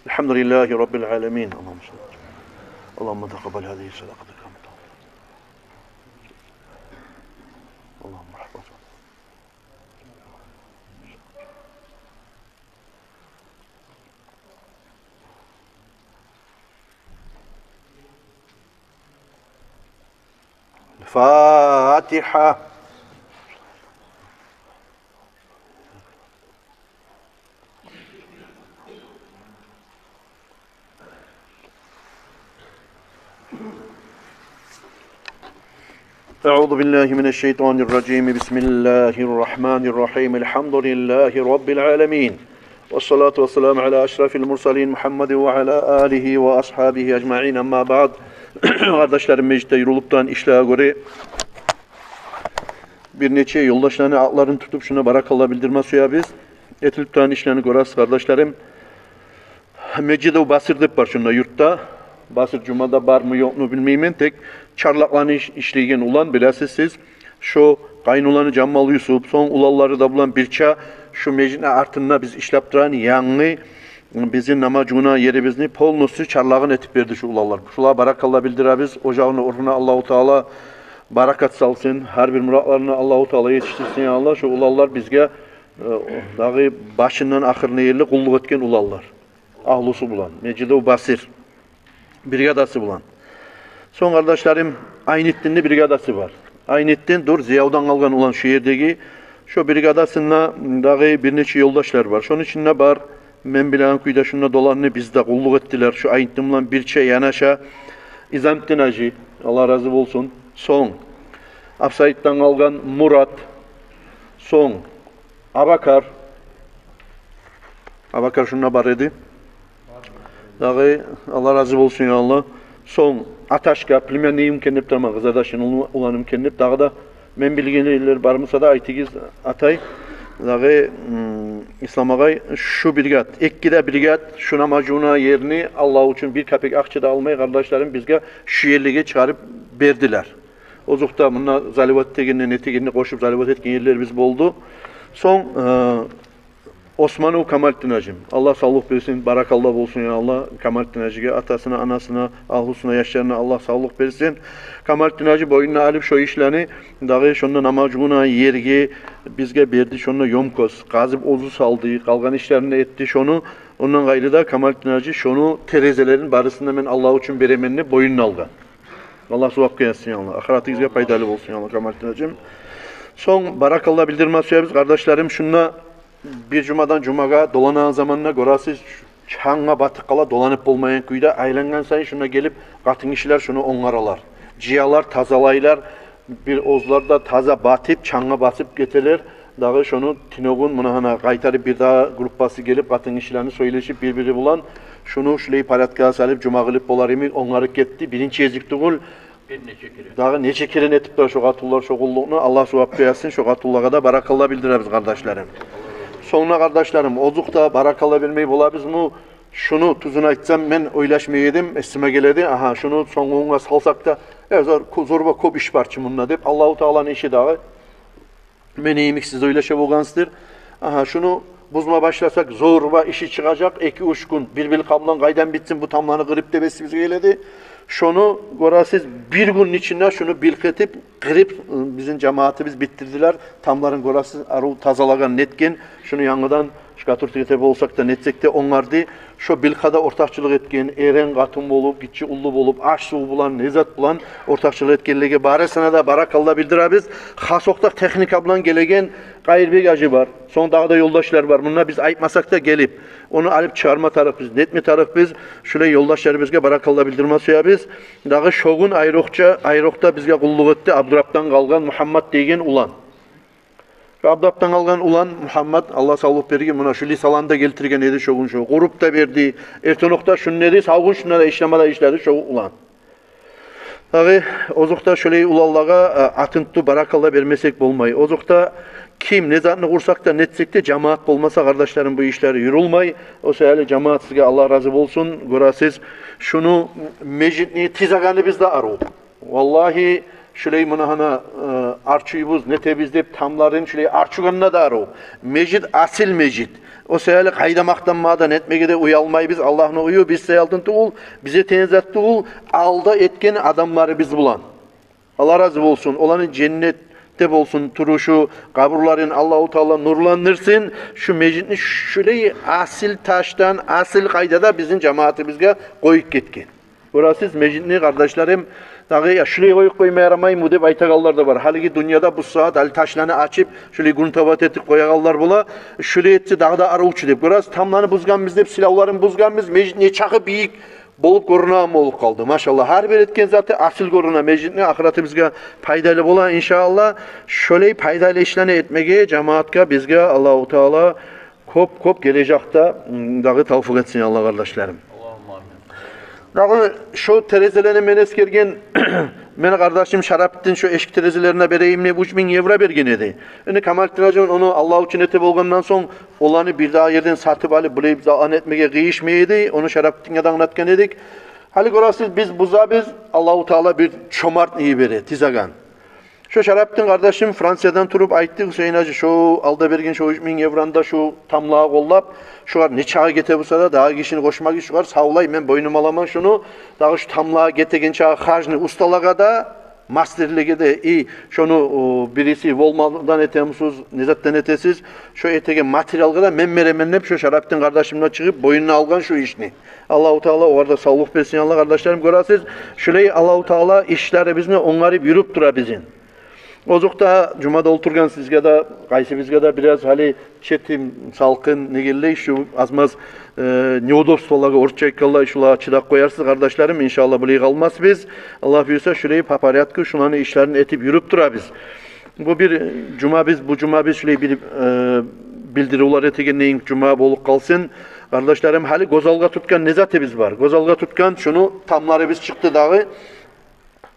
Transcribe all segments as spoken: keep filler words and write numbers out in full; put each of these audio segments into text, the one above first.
الحمد لله رب العالمين. اللهم صل. اللهم تقبل هذه الصدقة كما ترضى. اللهم احفظنا. الفاتحة. أعوذ بالله من الشيطان الرجيم. بسم الله الرحمن الرحيم. الحمد لله رب العالمين. والصلاة والسلام على أشرف المرسلين محمد وعلى آله وأصحابه أجمعين. أما بعد. Къардашларым, межитде юрюлюп турагъан ишлеге гёре бир нече ёлдашланы атларын тутуп, шуна баракалла билдирме сюебиз. Этилип турагъан ишлени гёресиз, къардашларым. Межиду Басир деп бар шунда юртда. Басир Жумада бармы, ёкъму билмеймен, тек чарлакъланы иш-, ишлейген улан, билесиз сиз. Шо къайын уланы Жамал Юсуп, сонг уланлары да булан бирче шу межитни артында биз ишлеп турагъан янгы бизин намаз жувунагъан ерибизни полностью чарлагъын этип берди шу уланлар. Шулагъа баракалла билдиребиз. Ожагъыны, урнуна Аллагьу Таала баракат салсын. Гьар бир муратларына Аллагьу Таала етишдирсин, я Аллагь. Шу уланлар бизге, э, дагъы башындан ахырына ерли къуллукъ этген уланлар. Агьлусу булан, Межиду Басир бригадасы булан. Сонг, къардашларым, Айнитдинни бригадасы бар. Айнитдин дюр, Зиявдан къалгъан улан шу ердеги. Шо бригадасында дагъы бир нече ёлдашлар бар. Шону ичинде бар, мен билеген кюйде, шунда доланды, бизде къуллукъ этдилер. Шу Айнитдин булан бирче янаша Изамитдин гьажи, Аллагь рази болсун. Сонг Абсайитден къалгъан Мурат. Сонг Абакар. Абакар шунда бар эди. Дагъы, Аллагь рази болсун, я Аллагь. Сонг Аташгъа, племяннигим экен деп турман, къызардашын улу-, уланым экен деп, дагъы да мен билгенлер бар буса да айтыгъыз, Атай. Дагъы, м, Ислам агъай, шу бригад, эки де бригад, шу намаз жувунагъан ерни Аллагь учун бир капек акъча да алмай, къардашларым, бизге шу ерлеге чыгъарып бердилер. Озокъда, мунда заливать этегенде, нетегенде къошуп заливать этген ерлерибиз болду. Сонг, э, Османов Камалитдин гьажим. Аллагь савлукъ берсин, баракалла болсун, я Аллагь, Камалитдин гьажиге, атасына, анасына, агьлусуна, яшларына Аллагь савлукъ берсин. Камалитдин гьажи бойнуна алып шо ишлени, дагъы шонда намаз жувунагъан ерге бизге берди, шонда ёмкость къазып оьзю салды, къалгъан ишлерин де этди шону. Ондан къайры да Камалитдин гьажи шону терезелерин барысын да мен Аллагь учун беремен деп бойнуна алгъан. Аллагь сувапгъа язсын, я Аллагь. Ахыратыгъызгъа пайдалы болсун, я Аллагь, Камалитдин гьажим. Сонг баракалла билдирме сюебиз, къардашларым, шунда бир жумадан жумагъа доланагъан заманда гёресиз, чангъа батып къала, доланып болмайгъан кюйде, айлангъан сайын шунда гелип къатынгишилер шуну онгаралар. Жыялар, тазалайлар, бир оьзлер де таза батып, чангъа батып гетелер. Дагъы шону тюнегюн муна гьана къайтарып бир дагъы группасы гелип, къатынгишилени сёйлешип бир-бири булан, шуну шулай порядкагъа салып, жума къылып болар йимик онгарып гетди. Биринчи гезик тюгюл. Бир нече керен. Дагъы нече керен этип тура шо къатынлар шо къуллукъну. Аллагь сувап берсин, шо къатынлагъа да баракалла билдиребиз, къардашларым. Сонгуна, къардашларым, озокъда, баракалла бермей болабызмы? Шуну тюзюн айтсам, мен ойлашмай эдим, эсиме геледи. Агьа, шуну сонгугъа салсакъ да, э, зор, ку-, зорба кёп иш бар чы мунда деп. Аллагьу Тааланы иши дагъы. Мени йимик сиз ойлаша болгъансыздыр. Агьа, шуну бузма башласакъ, зорба иши чыгъажакъ. Эки-уьч гюн бир-бир къамдан къайдан битсин бу тамланы къырып деп эсибизге геледи. Шону гёресиз, бир гюнню ичинде шуну билкъ этип, къырып, бизин жамаатыбыз битдирдилер. Тамларын гёресиз, арив тазалагъан, нетген. Шуну янгыдан штукатурка эте болсакъ да, нетсек де, онгарды. Шо билкъада ортакъчылыкъ этген, эрен-къатын болуп, гиччи-уллу болуп, аш-сув булан, не зат булан ортакъчылыкъ этгенлеге барысына да баракалла билдиребиз. Хас окъда техника булан гелеген Къайырбек гьажи бар. Сонг дагъы да ёлдашлар бар. Мунда биз айтмасакъ да гелип, ону алып чыгъарма тарыкъбыз, нетме тарыкъбыз. Шулай ёлдашларыбызгъа баракалла билдирме сюебиз. Дагъы шо гюн айрокъча, айрокъда бизге къуллукъ этди Абдурапдан къалгъан Мухаммад деген улан. Шо Абдурапдан къалгъан улан Мухаммад, Аллагь савлукъ берсин, муна шу лисаланы да гелтирген эди шо гюн, шо къуруп да берди. Эртен окъда шунда эди, сав гюн шунда да ишлеме де ишледи шо улан. Дагъы озокъда шолай уланлагъа, э, атын тутуп баракалла бермесек болмай. Озокъда ким не затны къурсакъ да, нетсек де, жамаат болмаса, къардашларым, бу ишлер юрюлмей. О саялы жамаат, сизге Аллагь рази болсун. Гёресиз, шуну межитни тизегенибиз де арив. Валлагьи, Шулай муна гьана, э, арчыйбыз, нетебиз деп тамларын шулай арчыгъанда дару. Межит, асил межит. О саялы къайда макътанмагъа да, нетмеге де уялмайбыз. Аллагьны уью бизге алтын тюгюл, бизге тенг зат тюгюл, алда этген адамларыбыз булан. Аллагь рази болсун. Оланы женнетде болсун турушу, къабурларын Аллагьу Таала нурландырсын. Шу межитни шулай асил ташдан, асил къайдада бизин жамаатыбызгъа къоюп гетген. Гёресиз, межитни, къардашларым, дагъы я шулай къоюп къойма ярамаймы деп айтагъанлар да бар. Гьалиги дюньяда бу сагьат гьали ташланы ачып, шулай грунтовать этип къоягъанлар бола. Шулай этсе дагъы да арив чы деп. Гёресиз, тамланы бузгъанбыз деп, силавларын бузгъанбыз, межит нечакъы бийик болуп гёрюнеген болуп къалды. Машаллагь, гьар бир этген заты асил гёрюне, межитни ахыратыбызгъа пайдалы бола, иншааллагь. Шолай пайдалы ишлени этмеге жамаатгъа, бизге Аллагьу Таала кёп-кёп гележекде, м, дагъы тавфикъ этсин Аллагь, къардашларым. Аллагьумма амин. Дагъы шо терезелени мен эсгерген, мени къардашым Шарапдин шо эшик терезелерине берейим деп уьч минг евро берген эди. Энни Камалитдин гьажи ону Аллагь учун эте болгъандан сонг, оланы бир дагъы ерден сатып алып, булай зат этмеге къыйышмай эди. Ону Шарапдинге де англатгъан эдик. Гьали гёресиз, биз бузабыз, Аллагьу Таала бир чомарт йибере, тизагъан. Шо Шарапдин къардашым Франциядан туруп айтды: «Гьюсейин гьажи, шо алда берген шо уьч минг еврону да шу тамлагъа къоллап, шугъар нечакъы гете буса да, дагъы гишини къошмагъыз, шугъар савлай, мен бойнума аламан шуну, дагъы шу тамлагъа гетеген чакъы харжны усталагъа да, мастерлеге де, и шону, о, бириси волмадан этемисиз, не затдан этесиз, шо этеген материалгъа да мен беремен», — деп, шо Шарапдин къардашым да чыгъып, бойнуна алгъан шу ишни. Аллагьу Таала огъар да савлукъ берсин, Аллагь, къардашларым, гёресиз. Шулай Аллагьу Таала ишлерибизни онгарып юрюп тура бизин. Озокъда, жумада олтургъан сизге де, къайсыбызгъа да бираз гьали четим, салкъын, не геллей, шу аз-маз, э, неудобстволагъа, орусча айтгъанда, шулагъа чыдап къоярсыз, къардашларым, иншааллагь, булай къалмасбыз. Аллагь буюрса, шулай по порядку шуланы ишлерин этип юрюп турабыз. Бу бир жума биз, бу жума биз шулай бир, э, билдирювлер этегендейин жума болуп къалсын. Къардашларым, гьали гёз алгъа тутгъан не затыбыз бар? Гёз алгъа тутгъан шуну тамларыбыз чыкъды дагъы.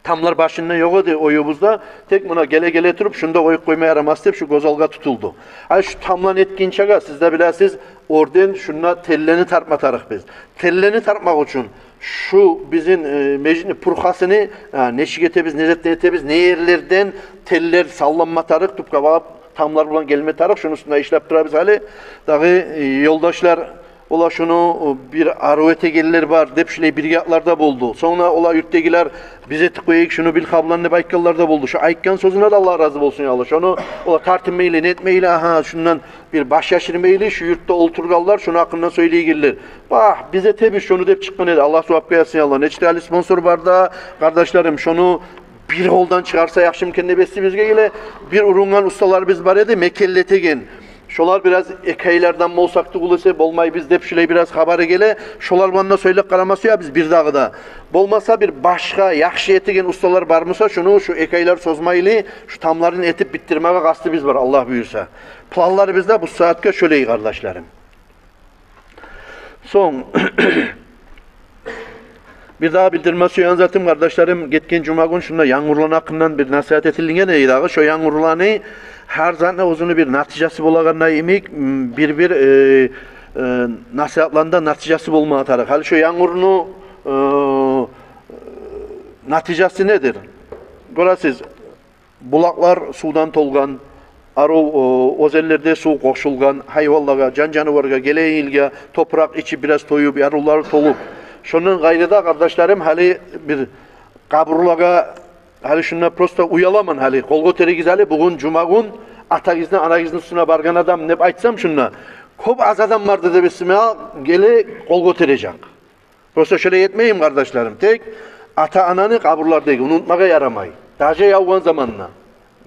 Тамлар башында ёкъ эди оюбузда. Тек муна геле-геле туруп, шунда къоюп къойма ярамас деп, шу гёз алгъа тутулду. Гьали шу тамланы этгинчеге, сиз де билесиз, орден шунда теллени тартма тарыкъ биз. Теллени тартмакъ учун шу бизин, э, межитни пурхасыны, а, нечик этебиз, не затдан этебиз, не ерлерден теллер салланма тарыкъ, тюпге багъып тамлар булан гелме тарыкъ. Шуну уьстюнде ишлеп турабыз гьали. Дагъы, э, ёлдашлар, олар шуну, э, бир арив этегенлер бар деп, шулай бир гяплар да болду. Сонг да олар юртдагъылар: «Биз этип къояйыкъ шуну, бир къаблан», — деп айтгъанлар да болду. Шо айтгъан сёзюне де Аллагь рази болсун, я Аллагь. Шону олар тартынмайлы, нетмейли, агьа, шундан бир баш яшырмайлы, шу юртда олтургъанлар шону гьакъында сёйлейгенлер. «Багь, биз этебиз шону», — деп чыкъгъан эди. Аллагь сувапгъа язсын, я Аллагь. Нечик де гьали спонсор бар да, къардашларым, шону бир къолдан чыгъарса яхшымы экен деп эсибизге геле. Бир урунгъан усталарыбыз бар эди, мекенлетеген. Шолар бираз эки айлардан болсакъ тюгюл эсе болмайбыз деп, шулай бираз хабары геле. Шолар булан да сёйлеп къарама сюебиз бир дагъы да. Болмаса, бир башгъа яхшы этеген усталар бар буса, шуну шу эки айлар созмайлы, шу тамларын этип битдирмеге къастыбыз бар, Аллагь буюрса. Планларыбыз да бу сагьатгъа шолай, къардашларым. Сонг, бир дагъы билдирме сюеген затым, къардашларым, гетген жума гюн шунда янгурланы гьакъындан бир насигьат этилген эди дагъы. Шо янгурланы гьар затны оьзюню бир натижасы болагъандай йимик, м, бир-бир, э, э, насигьатланы да натижасы болмагъа тарыкъ. Гьали шо янгурну, э, натижасы недир? Гёресиз, булакълар сувдан толгъан, арив, о, оьзенлерде сув къошулгъан, гьайванлагъа, жан-жанываргъа, гелеген йылгъа топуракъ ичип бираз тоюп, ярлылары толуп. Шондан къайры да, къардашларым, гьали бир къабурлагъа, гьали шунда просто уяламан гьали. Къол гётеригиз гьали, бугюн жума гюн атагъызны, анагъызны уьстюне баргъан адам деп айтсам шунда, кёп аз адам барды деп эсиме геле къол гётережек. Просто шолай этмейим, къардашларым. Тек ата-ананы къабурлардагъы унутмагъа ярамай. Даже явгъан заманда.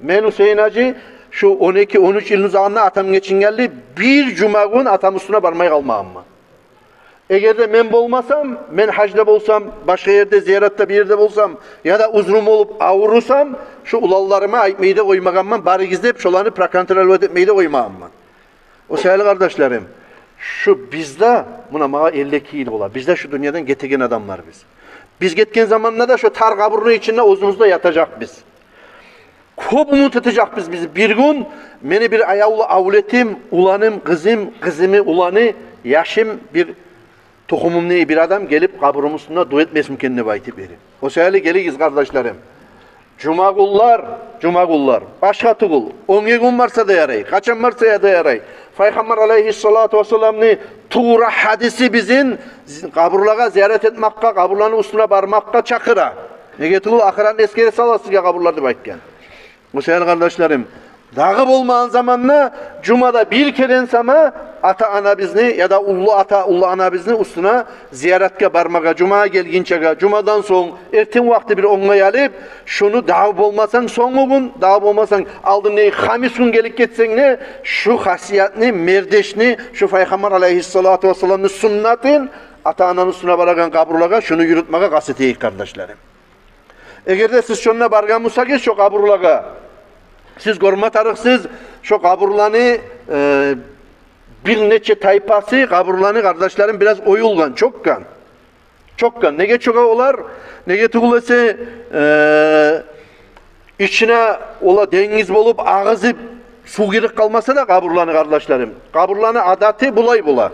Мен, Гьюсейин гьажи, шу он эки, он уьч йылны узагъында атам гечинген йылы бир жума гюн атам уьстюне бармай къалмагъанман. Эгер де мен болмасам, мен гьажда болсам, башгъа ерде, зияратда бир ерде болсам, яда узрум болуп аврусам, шу уланларыма айтмай да къоймагъанман, барыгъыз деп, шоланы проконтролировать этмей де къоймагъанман. О саялы, къардашларым, шу бизде, муна магъа элли эки йыл бола, бизде шу дюньядан гетеген адамлар биз. Биз гетген заманда да шу тар къабурну ичинде оьзюбюз де ятажакъбыз. Кёп умут этежекбиз биз. Бир гюн мени бир аявлу авлетим, уланым, къызым, къызымны уланы, яшым, бир тухумумну бир адам гелип къабурумну уьстюнде дуа этмесмикен деп айтып берип. О саялы гелигиз, къардашларым. Жумагюнлер, жумагюнлер. Башгъа тюгюл. Оьнге гюн барса да ярай, къачан барса да ярай. Пайхаммар алайгьиссалату вассаламны тувра гьадиси бизин къабурлагъа зиярат этмакъгъа, къабурланы уьстюне бармакъгъа чакъыра. Неге тюгюл, ахыратны эсгере сала сизге къабурлар деп айтгъан. О саялы, къардашларым, дагъы болмагъан заманда жумада бир керен сама ата-анабызны яда уллу ата, уллу анабызны уьстюне зияратгъа бармагъа, жумагъа гелгинчеге, жумадан сонг эртен вакъти бир онгай алып, шуну дагъы болмасанг сонгу гюн, дагъы болмасанг алдындагъы хамис гюн гелип гетсенг де, шу хасиятны, мердешни, шу Пайхаммар алайгьиссалату вассаламны суннатын ата-ананы уьстюне барагъан къабурлагъа шуну юрютмеге къаст этейик, къардашларым. Эгер де сиз шонда баргъан бусагъыз шо къабурлагъа, сиз гёрме тарыкъсыз шо къабурланы, э, бир нече тайпасы къабурланы, къардашларым, бираз оюлгъан, чокъгъан. Чокъгъан. Неге чогъа олар? Неге тюгюл эсе, э, ичине ола денгиз болуп агъызып сув гирип къалмаса да къабурланы, къардашларым. Къабурланы адаты булай бола.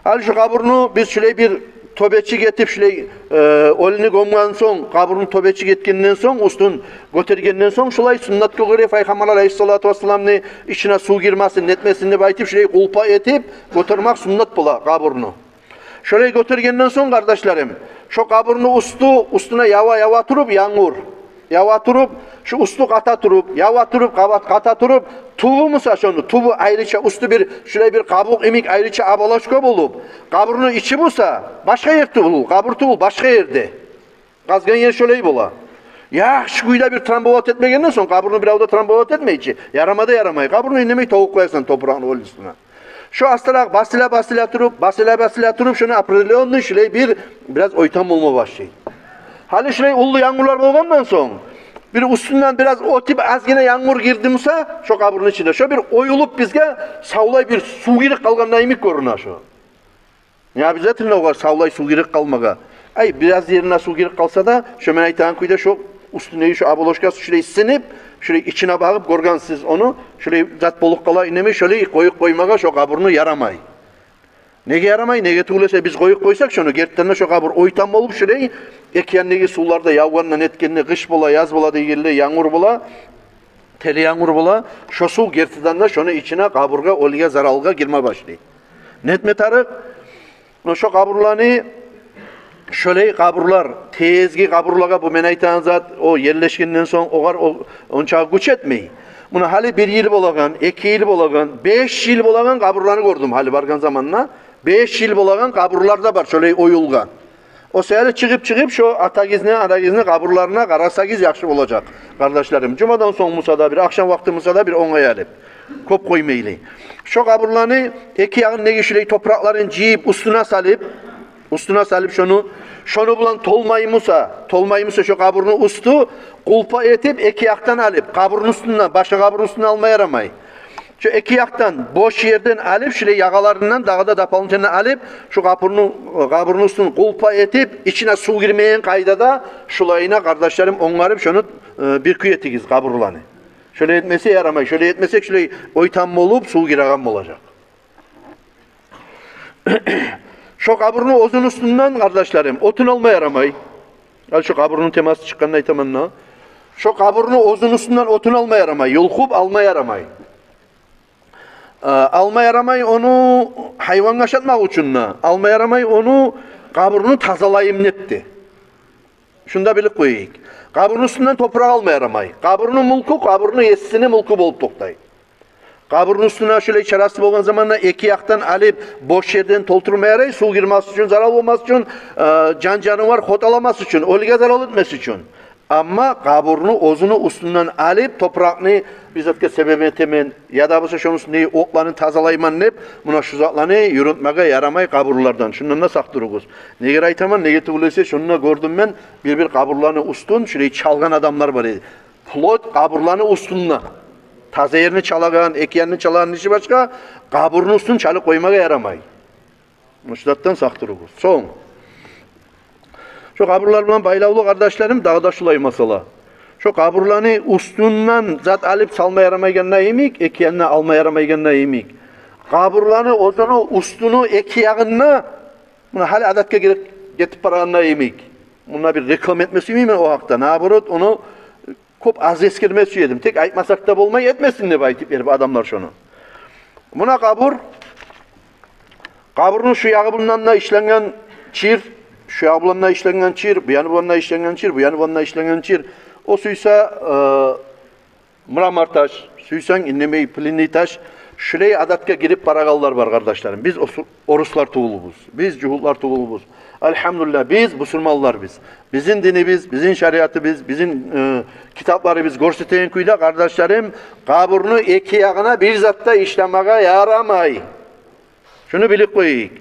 Гьали шу къабурну биз шулай бир тёбечик этип, шулай, э, оьлюню гёмген сонг, къабурну тёбечик этгенден сонг, уьстюн гётергенден сонг, шулай суннатгъа гёре Пайхаммар алайгьиссалату вассаламны ичине сув гирмесин, нетмесин деп айтып, шулай къулпа этип гётермек суннат бола къабурну. Шолай гётергенден сонг, къардашларым, шо къабурну уьстю, уьстюне ява, ява туруп янгур, ява туруп, шу уьстю къата туруп, ява туруп, къабат къата туруп, тюбю буса шону, тюбю айрыча, уьстю бир, шулай бир къабукъ йимик айрыча оболочка болуп, къабурну ичи буса башгъа ер тюгюл, къабур тюгюл, башгъа ерде. Къазгъан ер шолай бола. Яхшы кюйде бир трамбовать этмегенден сонг, къабурну бирев де трамбовать этмей чи, ярама да ярамай. Къабурну индемей тёгюп къоясан топуракъны оьлюсюне. Шо астаракъ басыла, басыла туруп, басыла, басыла туруп, шону определённый шулай бир, бираз ойтан болма башлай. Гьали шулай уллу янгурлар болгъандан сонг, бир уьстюнден бираз оьтюп, азгъына янгур гирди буса шо къабурну ичине, шо бир оюлуп бизге савлай бир сув гирип къалгъандай йимик гёрюне шо. Не обязательно огъар савлай сув гирип къалмагъа. Ай, бираз ерине сув гирип къалса да, шо мен айтагъан кюйде шо уьстюндеги шо оболочкасы шулай сынып, шулай ичине багъып гёргенсиз ону, шулай зат болуп къала, индемей, шолай къоюп къоймагъа шо къабурну ярамай. Неге ярамай? Неге тюгюл эсе биз къоюп къойсакъ шону, гертиден де шо къабур ойтан болуп шулай, эки яндагъы сувлар да явгъанда, нетгенде, къыш бола, яз бола дегенде, янгур бола, тели янгур бола, шо сув гертиден де шону ичине, къабургъа, оьлюге заралгъа гирме башлай. Нетме тарыкъ? Но шо къабурланы, шолай къабурлар, тезги къабурлагъа бу мен айтагъан зат, о ерлешгенден сонг огъар о, онча гюч этмей. Муна гьали бир йыл болагъан, эки йыл болагъан, беш йыл болагъан къабурланы гёрдюм гьали баргъан заманда. Беш йыл болагъан къабурлар да бар шолай оюлгъан. О саялы чыгъып-чыгъып шо атагъызны, анагъызны къабурларына къарасагъыз яхшы болажакъ, къардашларым. Жумадан сонг буса да бир, ахшам вакъти буса да бир онгай алып, кёп къоймайлы. Шо къабурланы эки ягъындагъы шулай топуракъларын жыйып, уьстюне салып, уьстюне салып шону, шону булан толмай буса, толмай буса шо къабурну уьстю, къулпа этип, эки якъдан алып, къабурну уьстюнден, башгъа къабурну уьстюнден алма ярамай. Шо эки якъдан, бош ерден алып, шулай ягъаларындан дагъы да дополнительно алып, шо къабурну, къабурну уьстюн къулпа этип, ичине сув гирмейген къайдада, шулайына, къардашларым, онгарып, шону, э, бир кюй этигиз къабурланы. Шолай этмесе ярамай, шолай этмесек, шулай ойтан болуп, сув гиреген болажакъ. Шо къабурну оьзюню уьстюнден, къардашларым, отун алма ярамай. Гьали шо къабурну темасы чыкъгъанда айтаман да. Шо къабурну оьзюню уьстюнден отун алма ярамай, юлкъуп алма ярамай. А, алма ярамай ону гьайвангъа ашатмакъ учун да. Алма ярамай ону къабурну тазалайым деп де. Шуну да билип къояйыкъ. Къабурну уьстюнден топуракъ алма ярамай. Къабурну мюлкю къабурну есисини мюлкю болуп токътай. Къабурну уьстюне шулай чарасы болгъан заманда эки якъдан алып, бош ерден толтурма ярай, сув гирмес учун, зарал болмас учун, э, жан-жанывар хоталамас учун, оьлюге зарал этмес учун. Амма къабурну оьзюню уьстюнден алып, топуракъны бир затгъа себеп этемен, яда буса шону уьстюндеги отланы тазалайман деп, муна шу затланы юрютмеге ярамай къабурлардан. Шундан да сакъ туругъуз. Неге айтаман, неге тюгюл эсе, шонда гёрдюм мен, бир-бир къабурланы уьстюн шулай чалгъан адамлар бар эди. Плоть къабурланы уьстюнде. Таза ерни чалагъан, эки янны чалагъан иши башгъа, къабурну уьстюн чалып къоймагъа ярамай. Муна шу затдан сакъ туругъуз. Сонг, шо къабурлар булан байлавлу, къардашларым, дагъы да шулай масъала. Шо къабурланы уьстюнден зат алып салма ярамайгъанда йимик, эки янына алма ярамайгъанда йимик, къабурланы оьзюню уьстюню эки ягъында, муна гьали адатгъа гирип гетип барагъанда йимик. Мунда бир реклама этме сюймеймен о гьакъда. Наоборот, ону Кёп аз эсгерме сюедим. Тек айтмасакъ да болмай, этмесин деп айтып берип адамлар шону. Муна къабур. Къабурну шу ягъы булан да ишленген чир, шу ягъы булан да ишленген чир, бу яны булан да ишленген чир, бу яны булан да ишленген чир. О сюйсе, э, мрамор таш, сюйсенг индемей плинный таш. Шулай адатгъа гирип барагъанлар бар, къардашларым. Биз осу-, оруслар тюгюлбюз, биз жугьутлар тюгюлбюз. Альгьамдулиллагь, биз бусурманларбыз. Бизин динибиз, бизин шариатыбыз, бизин, э, китапларыбыз гёрсетеген кюйде, къардашларым, къабурну эки ягъына бир зат да ишлемеге ярамай. Шуну билип къояйыкъ.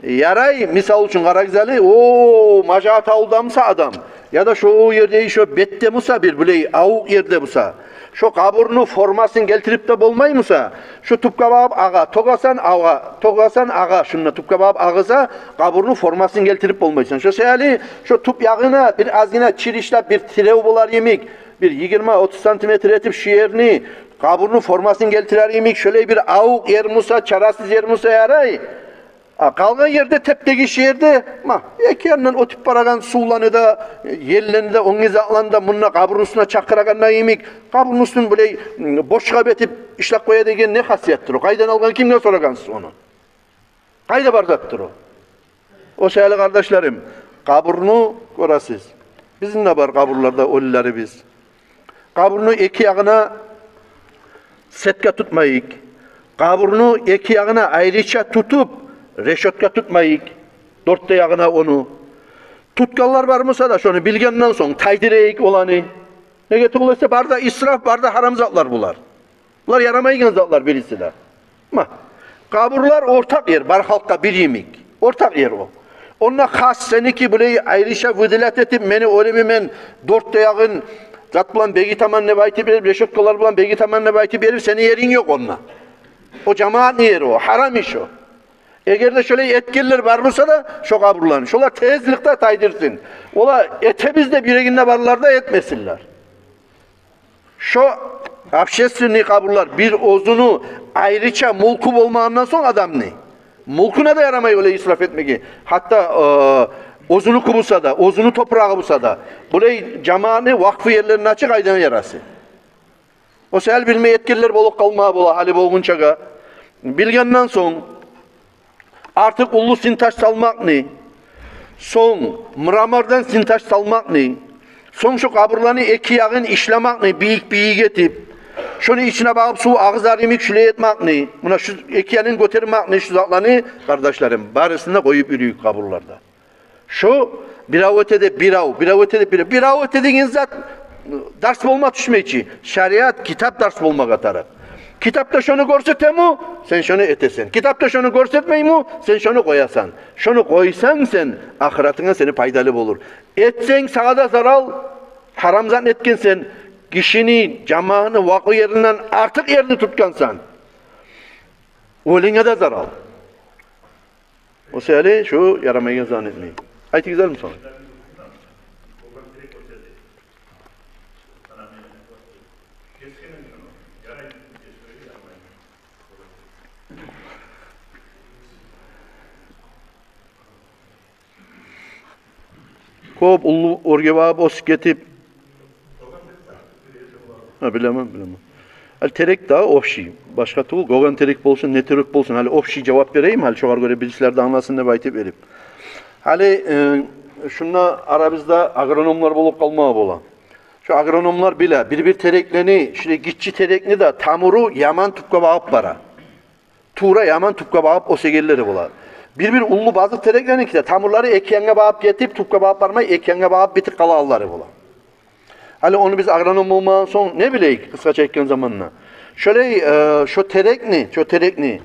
Ярай, мисал учун, къарагъыз гьали, о, Мажагьат авулда буса адам, яда шо о ерде, шо бетде буса, бир булай авукъ ерде буса, шо къабурну формасын гелтирип де болмай буса, шо тюпге багъып агъа, тёгесен агъа, тёгесен агъа, шунда тюпге багъып агъыза, къабурну формасын гелтирип болмайсан. Шо саялы шо тюп ягъына бир азгъына чир ишлеп, бир тирев болар йимик, бир йигирма-отуз сантиметр этип шу ерни, къабурну формасын гелтирер йимик, шолай бир авукъ ер буса, чарасыз ер буса ярай. А къалгъан ерде, теп-тегиш ерде, ма, эки янындан оьтюп барагъан сувланы да, еллени де, оьнге затланы да мунда къабурну уьстюне чакъырагъанда йимик, къабурну уьстюн булай, м, бошгъа бетип ишлеп къоя деген не хасияттыр о? Къайдан алгъан, кимден сорагъансыз ону? Къайда бар затдыр о? О саялы, къардашларым, къабурну гёресиз. Бизин де бар къабурларда оьлюлерибиз. Къабурну эки ягъына сетка тутмайыкъ. Къабурну эки ягъына айрыча тутуп, решётка тутмайыкъ. Дёрт де ягъына ону. Тутгъанлар бар буса да, шону билгенден сонг тайдырайыкъ оланы. Неге тюгюл эсе, бары да исраф, бары да гьарам затлар булар. Булар ярамайгъан затлар бириси де. Ма, къабурлар ортакъ ер, бар халкъгъа бир йимик. Ортакъ ер о. Онда хас сеники булай айрыча выделять этип, мени оьлюмю мен дёрт де ягъын зат булан бегитемен деп айтып берип, решёткалар булан бегитемен деп айтып берип, сени еринг ёкъ онда. О жамаатны ери о, гьарам иш о. Эгер де шолай этгенлер бар буса да, шо къабурланы, шолар тезликде тайдырсын. Олар этебиз деп юрегинде барлар да этмесинлер. Шо общественный къабурлар, бир оьзюню айрыча мюлкю болмагъандан сонг адамны, мюлкюне де ярамай олай исраф этмеге. Гьатта, э, оьзюнюки буса да, оьзюню топурагъы буса да, булай жамаатны вакъфу ерлерин ачып къайдан ярасы. О саялы билмей этгенлер болуп къалма бола, гьали болгъунчагъа. Билгенден сонг, артыкъ уллу синтаж салмакъны, сонг мрамордан синтаж салмакъны, сонг шо къабурланы эки ягъын ишлемакъны бийик-бийик этип, шону ичине багъып сув агъызар йимик шулай этмакъны, муна шу эки ягъын гётермакъны, шу затланы, къардашларым, барысын да къоюп юрюйюк къабурларда. Шо бирев эте деп бирев, бирев эте деп бирев. Бирев эте деген зат дарс болма тюшмей чи. Шариат, китап дарс болмагъа тарыкъ. Китапда шону гёрсетеми, сен шону этесен. Китапда шону гёрсетмейми, сен шону къоясан. Шону къойсанг сен, ахыратынга сени пайдалы болур. Этсенг, сагъа да зарал, гьарам зат этгенсен, гишини, жамаатны вакъфу еринден артыкъ ерни тутгъансан. Оьлюнге де зарал. О саялы шу ярамайгъан зат этмей. Айтыгъыз гьали сонг. Кёп уллу оьрге багъып оьсюп гетип. Гьа, билемен, билемен. Ал терек дагъы общий. Башгъа тюгюл, гёген терек болсун, не терек болсун. Гьали общий жавап берейим, гьали шогъар гёре бирисилер де англасын деп айтып берип. Гьали, э, шунда арабызда агрономлар болуп къалма бола. Шо агрономлар биле, бир-бир тереклени, шулай гиччи терекни де тамуру яман тюпге багъып бара. Тувра яман тюпге багъып оьсегенлери бола. Бир-бир уллу базыкъ терекленики де тамурлары эки янгъа багъып гетип, тюпге багъып бармай, эки янгъа багъып битип къалагъанлары бола. Гьали ону биз агроном болмагъан сонг не билейик, къысгъача айтгъан заманда. Шолай, э, шо терекни, шо терекни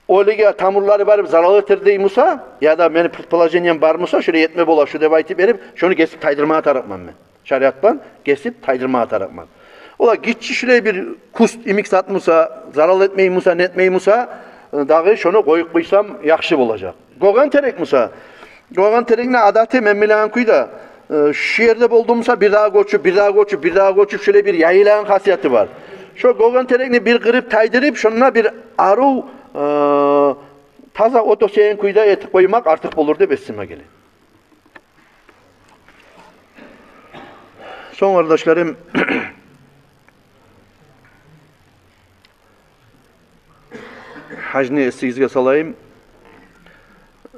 оьлюге тамурлары барып зарал этер дей буса, яда мени предположением бар буса, шолай этме бола шу деп айтып берип, шону гесип тайдырмагъа тарыкъман мен. Шариат булан гесип тайдырмагъа тарыкъман. Ола гиччи шулай бир куст йимик зат буса, зарал этмей буса, нетмей буса, дагъы шону къоюп къойсам яхшы болажакъ. Гёген терек буса, гёген терекни адаты мен билеген кюйде, э, шу ерде болду буса, бир дагъы гёчюп, бир дагъы гёчюп, бир дагъы гёчюп, шулай бир яйылагъан хасияты бар. Шо гёген терекни бир къырып тайдырып, шонда бир арив, э, таза от оьсеген кюйде этип къоймакъ артыкъ болур деп эсиме геле. Сонг, къардашларым, гьажны эсигизге салайым.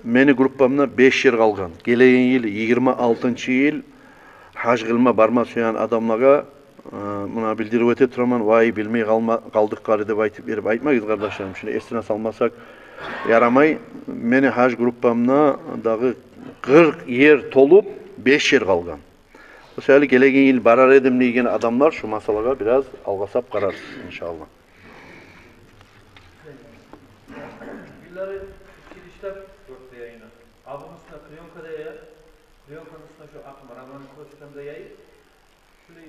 Мени группамда беш ер къалгъан. Гелеген йыл, йигирма алтынчы йыл, гьаж къылма барма сюеген адамлагъа, э, муна билдирип оьте тураман, вай, билмей къалма, къалдыкъ гьали деп айтып берип айтмагъыз, къардашларым. Шуну эсине салмасакъ ярамай. Мени гьаж группамда дагъы къыркъ ер толуп, беш ер къалгъан. Шо саялы гелеген йыл барар эдим деген адамлар шу масъалагъа бираз алгъасап къарарсыз, иншааллагь. Йыллары училищеде дёрт яйына. Къабурну уьстюне клеёнка да яя. Клеёнканы уьстюне шо акъ мраморный плитка да яйып, шулай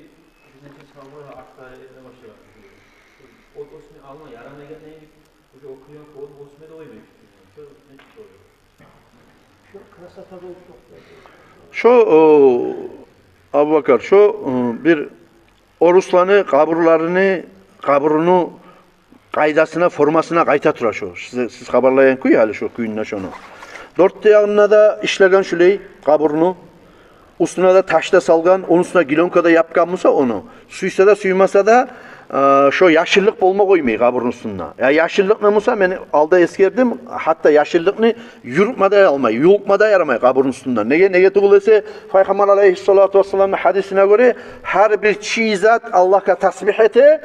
бир нече савгъа артда этме башлагъан. От оьсме алма ярамайгъан эди. Уже о клеёнка от оьсме де къоймай. Шо не болду? Шо красота болуп чыкъды. Шо, о, Абубакар, шо, о, бир орусланы къабурларыны, къабуруну къайдасына, формасына къайта тура шо. Сиз, сиз хабарлайгъан кюй гьали шо кюйюнде шону. Дёрт де ягъына да ишлеген шулай къабурну. Уьстюне де таш да салгъан, ону уьстюне клеёнка да япгъан буса ону. Сюйсе де, сюймесе де, э, шо яшыллыкъ болма къоймай къабурну уьстюнде. Я яшыллыкъны буса, мен алда эсгердим, гьатта яшыллыкъны юрютме де алмай, юлкъма да ярамай къабурну уьстюнде. Неге, неге тюгюл эсе, Пайхаммар алайгьиссалату вассаламны гьадисине гёре, гьар бир чий зат Аллагьгъа тасбигь эте.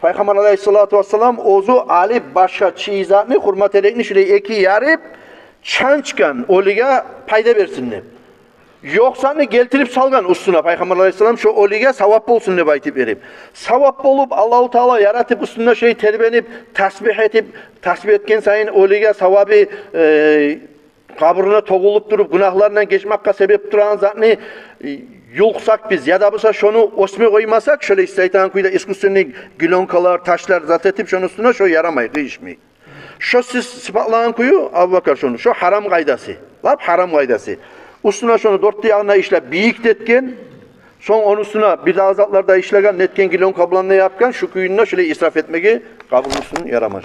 Пайхаммар алайгьиссалату вассалам оьзю алып башгъа чий затны, хурма терекни шулай эки ярып, чанчгъан, оьлюге пайда берсин деп. Ёкъ затны гелтирип салгъан уьстюне Пайхаммар алайгьиссалам, шо оьлюге савап болсун деп айтып берип. Савап болуп, Аллагьу Таала яратып, уьстюнде шулай тербенип, тасбигь этип, тасбигь этген сайын оьлюге савабы, э, къабуруна тёгюлюп туруп, гюнагьларындан гечмекге себеп турагъан затны, э, юлкъсакъ биз, яда буса шону оьсме къоймасакъ, шолай сиз айтагъан кюйде искусственный клеёнкалар, ташлар, зат этип, шону уьстюне, шо ярамай, къыйышмай. Шо сиз сыпатлагъан кюю, Абубакар, шону, шо гьарам къайдасы. Лап гьарам къайдасы. Уьстюне шону дёрт де ягъына ишлеп, бийик де этген, сонг ону уьстюне бир дагъы затлар да ишлеген, нетген, клеёнка булан да япгъан, шу кюйюнде шулай исраф этмеге къабурну уьстюн ярамай.